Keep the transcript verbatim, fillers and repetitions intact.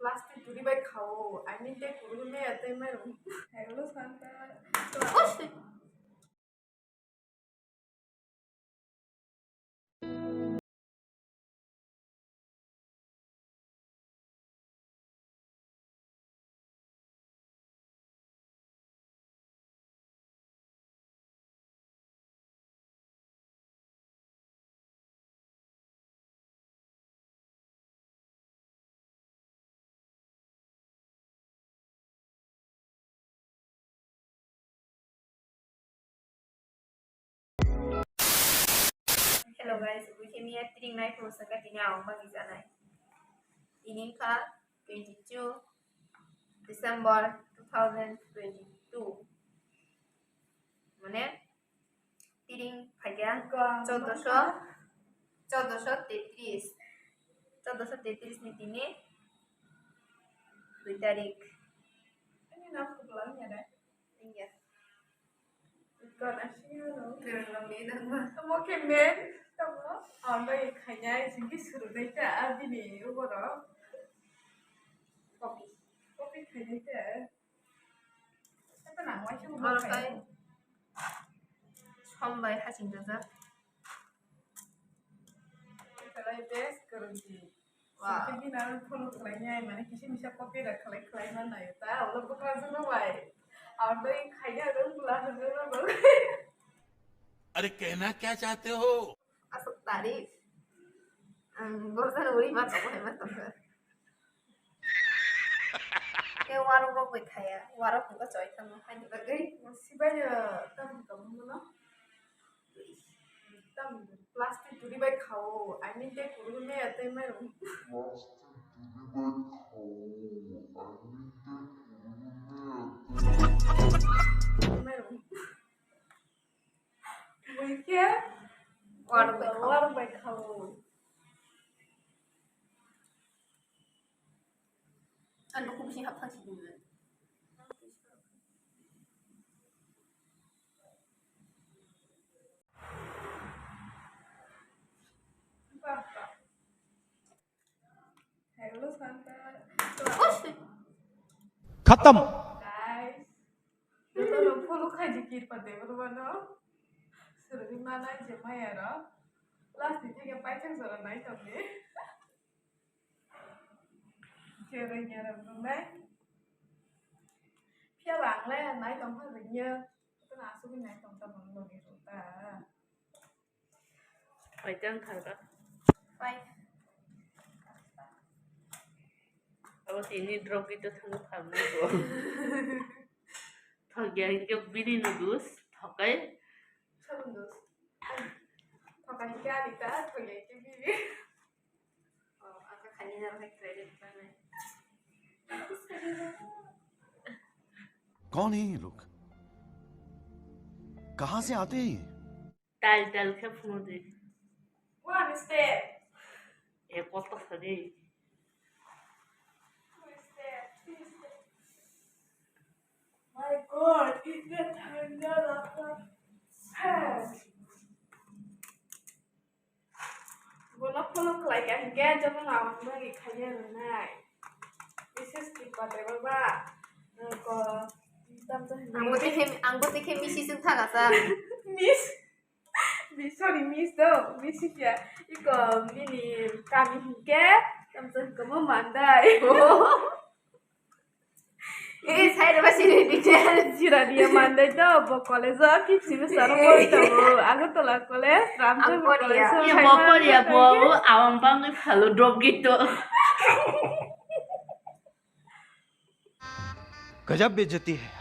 Plastic turi bai khao, I mean, tei kurui maya tei mairum. Hello, Santa. Hello guys, we came here three night for Sangha tini awang bagi janai. Ini kha twenty-two December two thousand twenty-two. Mane, tiring phaikha choddoso, choddoso tetris. Choddoso tetris ni tini dui tarik. Ini nam kubla ni ada. Iya. Ikon asli ano. Kurang lebih nama. Tamo kemen, tamo. Ano ikhanya, singki surunai ta, abini uboro. Kopi. Kopi khainai ta. Oro khai som bai hasing jajak. Belai best kwrwngdi. Wow. Singkhe bini aro follow khlainai, mane kisa misa copy rok khlai khlai mannai ta, ulo bwkrajwkno bai. Aboni khaina rwng bwla rwng rwng. अरे कहना क्या चाहते हो? Aswk tarif. Ang borok jani uri ma tongo hai ma tongo. Tei warok rok bai khaya, warok hwnkha choi tamo haini bagwi. Sibai, eh, tamo tamo no? Tam plastic turi bai khao, I mean, tei kurui maya tei mairum. Mairum. Buikhe warok bai khao. Warok bai khao. Ang nokho bising hapthang si dungna. Khatam. Jotono follow khaidi Kirpa Debbarmano. Swrwngwi manai je mayarok. Last ni theke paithak jora nai tongdi. Jereng jereng tongnai. Phiya ba ang le nai tongkha rwngya. Jotono asugwi nai tongkha bang logi rwkha. Paitang tharka. Five. Abo tini drop gito thangwi phalnai bo. Thokya hinkhe bini no dus, thokai. Sabun dus. Thokai hinkhe ani ta, thokya hinkhe bini. Oh, aka khani na hai credit banai. कौन है ये लोग? कहाँ से आते हैं ये? Tal tal khe phungo de. One step. E koto sa de. Two step, three step. My God, itna thanda lagta hai. Bono follow khlai kha hinkhe jotono ang bagwi khaiya rwnai. This is Kirpa Debbarma. Nokho tamsa hinwi. Ang bo tikhe, ang bo tikhe misi swng thangasa. Miss. Miss, sorry, miss do. Miss ya. Iko bini kami hinkhe tamsa hinkomo Mandai. Eh, sai reba sini detail. Jirania Mandai do, bo college o fifth semester o pori tongo. Agartala college, Ramchandra college o. Iya, bo pori ya, bo awang bangwi phalo drop gate o. गजब बेइज्जती है।